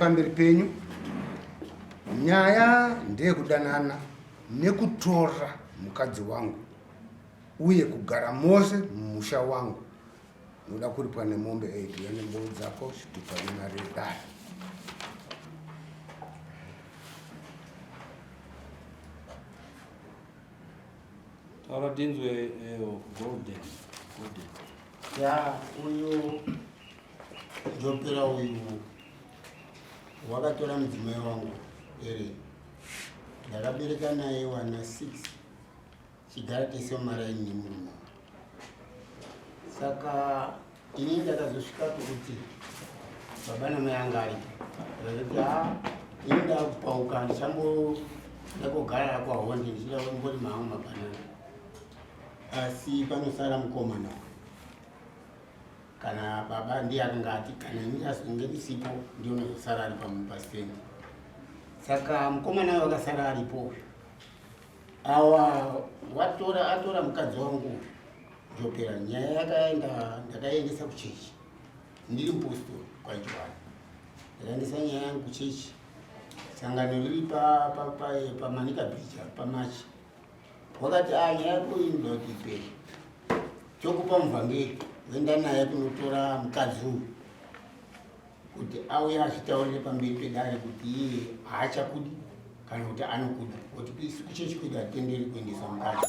pamberi penyu. Nyaya ndeyekudanana nekutora mukadzi wangu uye kugara mose mumusha wangu. Unoda kuripwa nemombe 8 uya nemboro dzako chitupa nemari yedare. Taura tinzwe eh, golden. Golden. Ya uyu Jopera uyu wakatora mudzimai wangu ere ndakabereka naye wana 6 chigara tese mumaraini nemurume saka ini ndakazosvika pekuti baba namai anga aripo ndakazoti ha ini ndakupauka ndichamboda kogara kwahonde ndichida kumborima hangu mabhanana asi panosara mukomana kana baba ndiye akanga ati kana ini azonge ndisipo ndiye unozosara ari pamupastendi saka mukomana uyo akasara aripo uyu awa watora atora mukadzi wangu njopera nyaya yakaenda ndakaiendesa kuchechi ndiri mupostori kwajohani ndakaendesa nyaya yangu kuchechi sangano riri pamanika bridge pamachi wakati a ah, nyaya yako inoda kuti ipere chokupa muvhangeri woenda naye kunotora mukadzi uyu kuti auye azvitaurire pamberi pedare kuti iye haachakudi kana kuti anokuda kuti isu kuchechi kwedu hatitenderi kuendesa mukadzi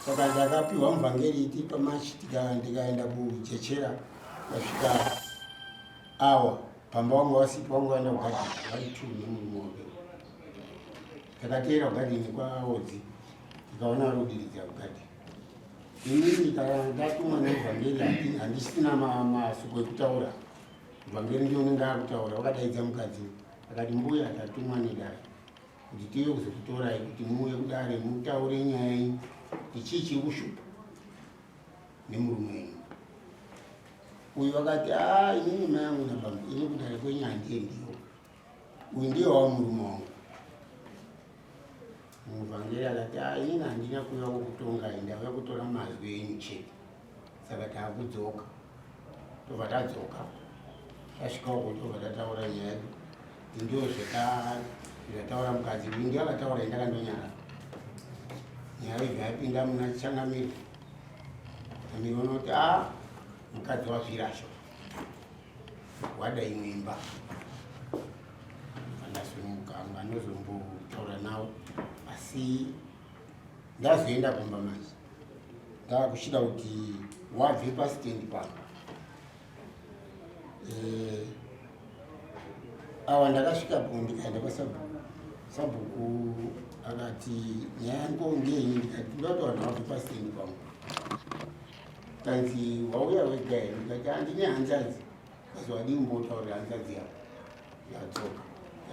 saka ndakapiwa muvhangeri iti pamachi ndikaenda kujechera ndasvika awa pamba wangu wasipo wangu vaenda kugadheni vari two nemurume wake takateera kugadheni kwaodzi tikaona vari kudiridza kugadheni inini kana ndatumwa nevhangeri handisina masuko ekutaura vhangeri ndiyo unenge akutaura wakadaidza mukadzi akati mbuya tatumwa nedare kuti tiuye kuzokutorai kuti muuye kudare mutaure nyaya yenyu kuti chii chiri kushupa nemurume wenyu uyu akati a ah, inini mai yangu nabambo ini kudare kwenyu handiendiwo uyu ndiye wava murume wangu Muvhangeri akati ah, inini handina kuuya kukutongai, ndauya kutora mazwi enyu chete, saka taakudzoka. Tobva tadzoka, tasvika uko tobva tataura nyaya yedu, ndio zvataura mukadzi uyu, ndiye akataura indakandonyara nyaya ibva yapinda muna changamire. Changamire unoti a ah, mukadzi wazvirasha wada imwe imba andasununguka hangu anozombotaura nawo asi ndazoenda kumba manje ndakuchida kuti wabve pasitendi pano eh, awa ndakasvika po ndikaenda kwasabhuku sabhuku akati nyaya yangu ngeyi ndikati ndoda kuti vanhu vabve pasitendi pangu Kanzi wauya wega here ndikati handine hanzvadzi kazi wadii kumbotaurira hanzvadzi yako yadzoka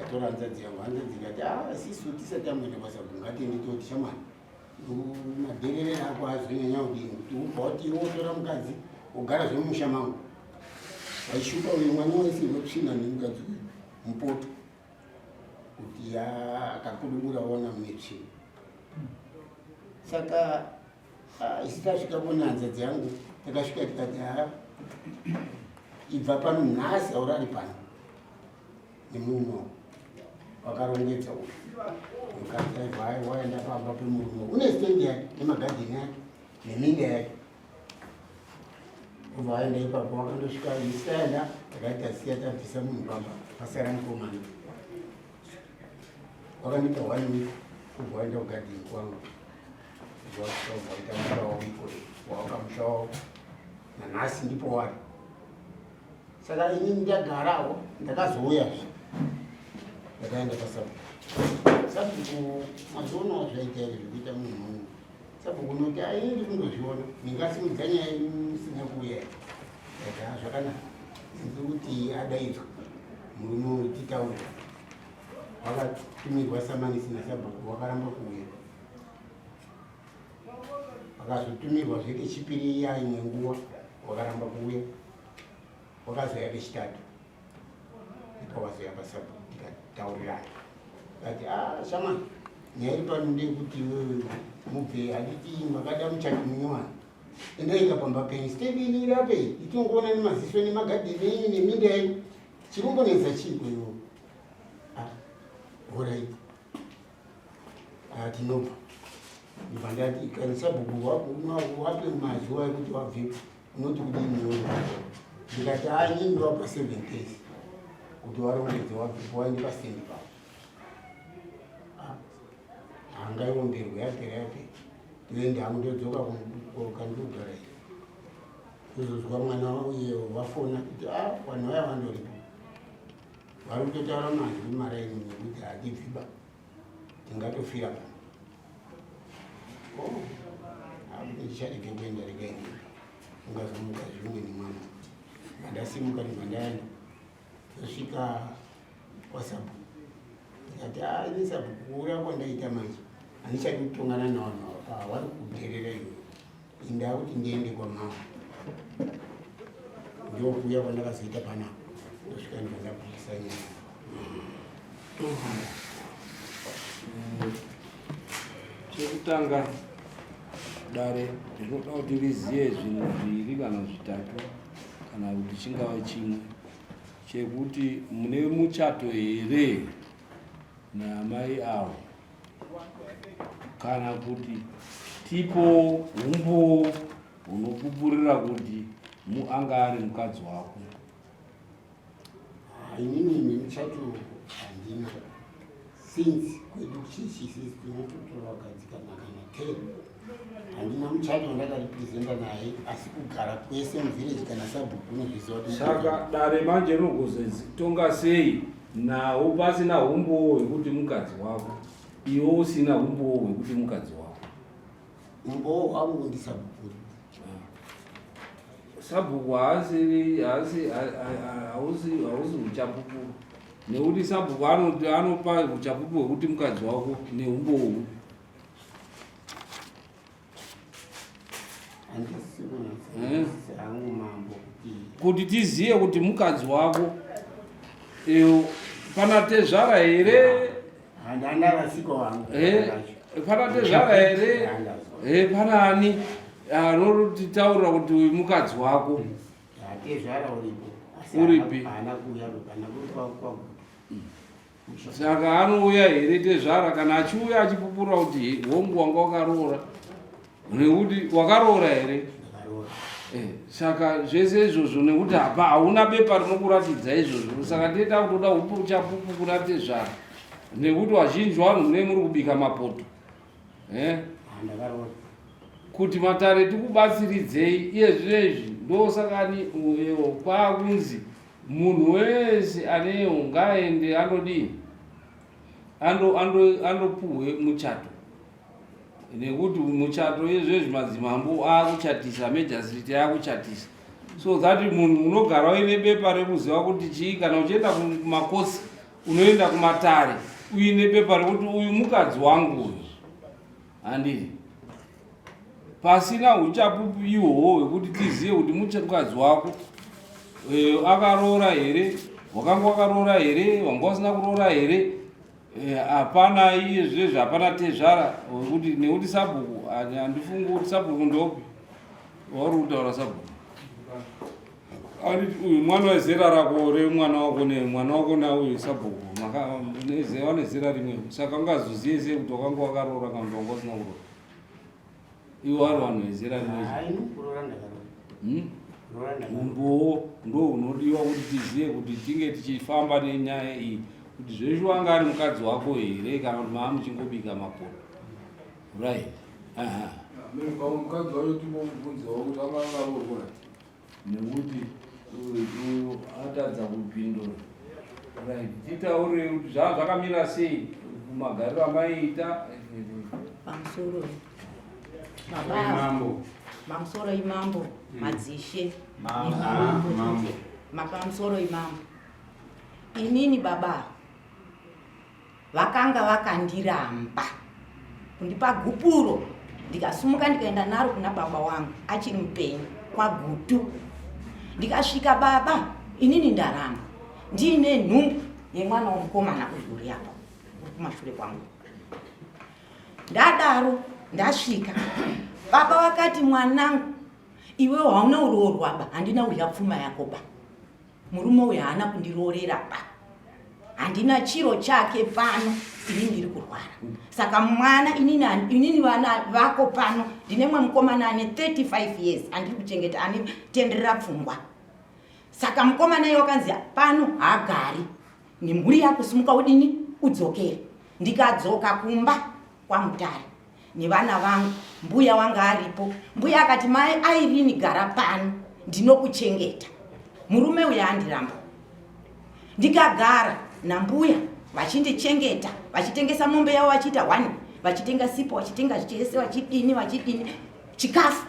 yatora hanzvadzi yangu hanzvadzi ikati ah sisu tisati tamboenda kwasabhu ngatiende toti shamwari maderere ako azonyanya kudini kuti ubva wati iwe wotora mukadzi wogara zvemumusha mangu waishupa uyu mwana waisirwa tsvina nemukadzi uyu mupoto kuti akakudubura ona mune tsvina saka Ah, isu tasvika kunanza dzangu takasvika tikati haa ibva pano nhasi aurari pano nemurume wako wakarongedza uyu mukadzi aibva waenda pamba pemurume une stendi yake nemagadheni yake neminda yake ubva waenda ipapo wakandosvika isu taenda takati tasiya tabvisa munhu pamba pasara mukomana wakandipa one week kubva waenda kugadheni kwangu waita musha wavo ikore wawaka musha wavo nanhasi ndipo wari saka ini ndagarawo ndakazouyazve ndakaenda pasabhuku sabhuku mazionawo zvaita here zvekuita munhu munhu sabhuku unoti aini ndiri kundozviona ndingasimudza nyaya musina kuuya here aa zvakanaka ndiri kuti adaidzwa murume uyu titaure wakatumirwa samanisi nasabhuku wakaramba kuuya Wakazotumirwa zve kechipiri iya imwe nguva wakaramba kuuya, wakazouya kechitatu ndipo wazouya pasabhuku tikataurirana kati ah, shama nyaya iri pano ndeyekuti iwewe mubve handiti makada muchato munyowani endaika pamba penyu stendi ini iri apa iyi itingoona nemaziso nemagadheni enyu neminda yenyu. Chinombonetsa chiiko iwo? Ah, horai. Ah, tinobva. Ndibva ndati kana sabhuku wape mazuva ekuti wabvepo unoti kudini iwe? Ndikati ah, inini ndowapa 7 days kuti warongedze wabvepo waende pastendi pavo. Ah, hangaionderwe yapera yapera. Ndoenda hangu ndodzoka kandogara iyo. Kuzozwa mwana uye wafona kuti ah vanhu vaya vandoripo. Vari kutotaura mazwi maraini nekuti hatibviba tingatofira pano. Oh, akuti ndicharege kuenda regai ndiende. Ungazomuka zvimwe nemwana. Ndasimuka ndibva ndaenda. Ndosvika kwasabhuku. Ndikati ah ini sabhuku kuura kwandaita manje handichadi kutongana navanhu ava vari kudherera iwe. Ndakuti ndiende kwamama ndokuuya kwandakazoita panapa ndosvika ndibva ndabudisa nyaya. Chekutanga dare rinoda kuti rizive zvinhu zviviri kana zvitatu kana kuti chingava chimwe chekuti mune muchato here naamai avo kana kuti tipo humbowo hunopupurira kuti anga ari mukadzi wako. Inini nemuchato handina since kwedu kuchechi isisi tinototora vakadzi kana kana 10 handina muchato wandakaripresenta naye asi kugara kwese muvillage kana sabhuku unozviziva kuti Saka dare manje rinogozotonga sei nawo pasina humbowo hwekuti mukadzi wako iwe usina humbowo hwekuti mukadzi wako? Humbowo hwangu ndisabhuku. Sabhuku haasi haasi hausi hausi uchapupu nekuti sabhuku anopa uchapupu hwekuti mukadzi wako neumbowo hupi? Kuti tizive kuti mukadzi wako pana tezvara here pana tezvara here pana ani anotitaurira kuti uyu mukadzi wako uripi Saka anouya here tezvara kana achiuya achipupura kuti hongu wanga wakaroora nekuti wakaroora here? Eh, saka zvese izvozvo nekuti hapa hauna bepa rinokuratidza izvozvo saka ndiye takutoda uchapupu kuna tezvara nekuti vazhinji vanhu mune muri kubika mapoto eh? Kuti matare tikubatsiridzei iye zvino izvi ndosakani uyewo kwakunzi Munhu wese anewo ngaaende andodii ando ando andopuhwe muchato nekuti muchato izvezvi madzimambo akuchatisa majority akuchatisa so that munhu unogara uine bepa rekuziva kuti chii kana uchienda kumakosi unoenda kumatare uine bepa rekuti uyu mukadzi wangu uyu handiti pasina uchapupu ihwohwo hwekuti tizive kuti mukadzi wako eh, akaroora here wakanga wakaroora here wanga usina kuroora here eh, hapana iye zvezvi hapana tezvara wekuti nekuti sabhuku handifungi kuti sabhuku ndopi wauri kutaura sabhuku uyu mwana wezera rako remwana wako nemwana wako nauyu sabhuku vane zera rimwe saka ungazozive sei kuti wakanga wakaroora kana kuti wanga usina kuroora iwo ari vanhu vezera rimwe hmm? umbowo ndo unodiwa kuti tizive kuti tinge tichifamba nenyaya iyi kuti zveshuwa anga ari mukadzi wako here kana kuti maa muchingobika mapoto right mukadzi wacho timbomubvunzawo kuti anga akaroorwa nekuti uyu atadza kupindura right titaure kuti zvaa zvakamira sei kumagariro amaiita pamusoro mambo pamusoro imambo hmm. madzishe mapamusoro imambo inini baba Vakanga vakandiramba kundipa gupuro ndikasumuka ndikaenda naro kuna baba wangu achiri mupenyu kwaGutu. Ndikasvika baba inini ndaramba ndiine nhumbu yemwana womukomana uyu uri apa uri kumashure kwangu. Ndadaro ndasvika baba vakati mwanangu iwe hauna uroorwa ba handina kudya pfuma yako ba. Murume uyu haana kundiroorera ba, handina chiro chake pano, ini ndiri kurwara. Saka mwana inini, inini vana vako pano, ndine mwe mukomana ane 35 years andiri kuchengeta, ane tenderera pfungwa. Saka mukomana iye wakanzi pano haagari nemhuri yako, simuka udini udzokere. Ndikadzoka kumba kwaMutare nevana vangu, mbuya wanga aripo. Mbuya akati, "Mai Airini, gara pano, ndinokuchengeta, murume uyo andiramba." Ndikagara nambuya vachindichengeta, vachitengesa mombe yavo, vachiita one, vachitenga sipo, vachitenga zvichese, vachidini vachidini, chikafu.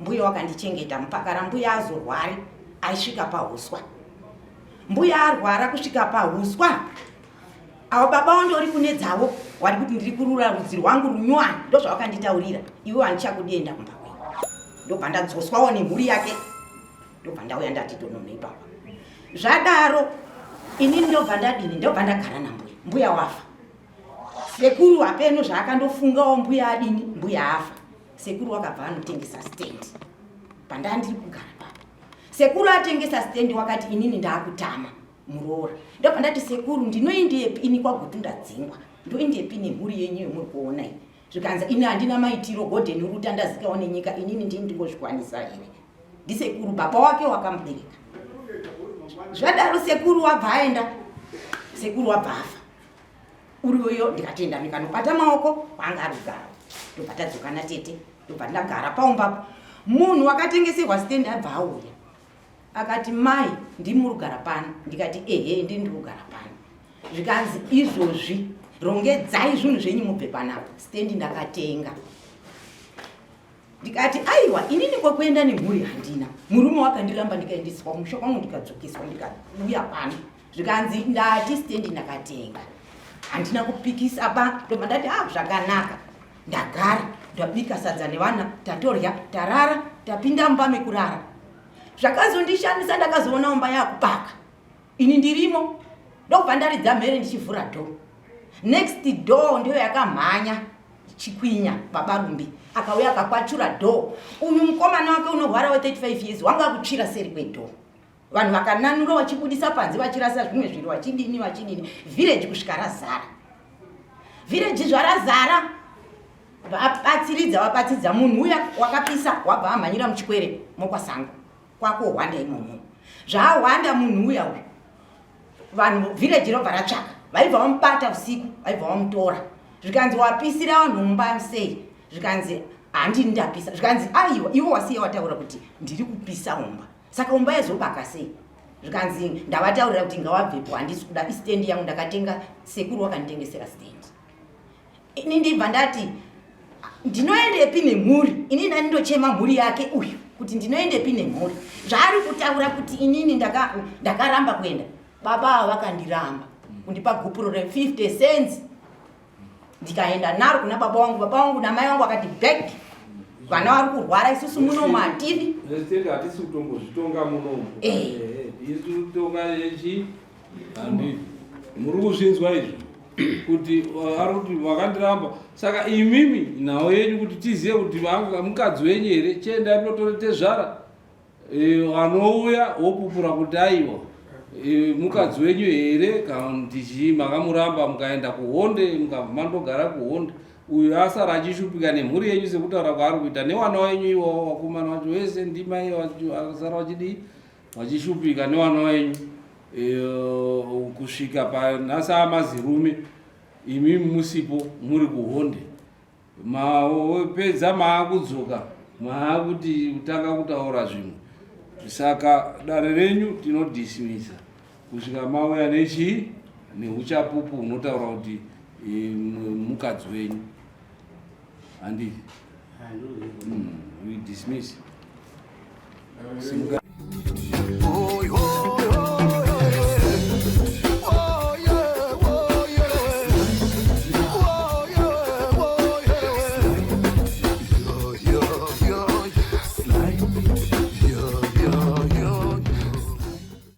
Mbuya wakandichengeta mupakara mbuya azorwari aisvika pahuswa. Mbuya arwara kusvika pahuswa, avo baba wandori kune dzavo wari kuti ndiri kurura rudzi rwangu runywani, ndozvavakanditaurira. "Iwe handichakudienda kumba kwenyu." Ndobva ndadzoswawo nemhuri yake, ndobva ndauya ndati tonono ipapa. Zvadaro inini ndobva ndadini, ndobva ndagara nambuya. Mbuya wafa, sekuru hapeno zvaakandofungawo. Mbuya adini, mbuya afa, sekuru wakabva anotengesa stendi pandaa ndiri kugara papa. Sekuru atengesa stendi, wakati, "Inini ndaakutama muroora." Ndobva ndati, "Sekuru, ndinoendepi ini? KwaGutu ndadzingwa, ndoendepi nemhuri yenyu yomuri kuona iyi?" Zvikanzi, "Ini handina maitiro, Godheni Ruta ndazikawo nenyika, inini ndini ndingozvikwanisa here?" Ndisekuru baba wake wakamubereka. Zvadaro sekuru wabva aenda, sekuru wabva afa uriyoyo. Ndikatenda, ndikanobata maoko kwanga ari kugara, ndobva tadzoka natete, ndobva ndagara paumbapo. Munhu wakatengeserwa stendi abva auya akati, "Mai, ndimuri kugara pano?" Ndikati, "Ehe, ndini ndiri kugara pano." Zvikanzi, "Izvozvi rongedzai zvinhu zvenyu mubve panapa, stendi ndakatenga." Ndikati, "Aiwa, inini kwekuenda nemhuri handina, murume wakandiramba, ndikaendeswa kumusha kwangu, ndikadzokeswa, ndikauya pano." Zvikanzi, "Ndati stendi ndakatenga." Handina kupikisa pa, ndobva ndati, "Ah, zvakanaka." Ndagara, ndabika sadza nevana, tatorya, tarara, tapinda mumba mekurara. Zvakazondishamisa, ndakazoona umba yakubaka, ini ndirimo. Ndokubva ndaridza mhere ndichivhura door. Next door ndiyo yakamhanya chikwinya. Baba Rumbi akauya akakwachura door. Uyu mukomana wake unorwara we35 years wanga akutsvira seri kwedoor. Vanhu vakananura, vachibudisa panze, vachirasa zvimwe zviro, vachidini vachidini, village kusvika razara. Village zvarazara, vabatsiridza vabatsiridza munhu uya wakapisa, wabva amhanyira muchikwere mokwasango kwakuhwanda imomo. Zvaahwanda munhu uya uyu, vanhu village robva ratsvaka, vaibva vamubata usiku, vaibva vamutora. Zvikanzi, "Wapisira vanhu mumba sei?" Zvikanzi, "Handini ndapisa." Zvikanzi, "Aiwa, iwe wasiya wataura kuti ndiri kupisa umba, saka umba yazobaka sei?" Zvikanzi, "Ndavataurira kuti ngawabvepo, handisi kuda, istendi yangu ndakatenga, sekuru wakanditengesera stendi." Ini ndibva ndati, "Ndinoendepi nemhuri inini?" Ndandindochema mhuri yake uyu kuti ndinoendepi nemhuri, zvaari kutaura kuti inini ndakaramba kuenda. Baba ava vakandiramba kundipa gupuro re50 cents. Ndikaenda naro kuna baba vangu, baba vangu namai vangu vakati, "Back, vana vari kurwara, isusu munomu hatidi." President, hatisi kutombozvitonga munomu. Isu kutonga yechi handii. Muri kuzvinzwa izvo kuti ari kuti vakandiramba. Saka imimi nhau yenyu kuti tizive kuti mukadzi wenyu here, chiendai munotore tezvara anouya wopupura kuti aiwa, mukadzi wenyu here, kana kuti chii. Makamuramba mukaenda kuhonde, mukabva mandogara kuhonde. Uyu asara achishupika nemhuri yenyu sekutaura kwaari kuita, newana wenyu iwawo, vakomana vacho vese ndimai asara vachidii, vachishupika newana wenyu kusvika panhasi amazirume, imi musipo, muri kuhonde. Mapedza maakudzoka, maakuti kutanga kutaura zvimwe. Saka dare renyu tinodismisa kusvika mauya nechii, neuchapupu hunotaura kuti mukadzi wenyu, handiti? We dismiss. Simuka.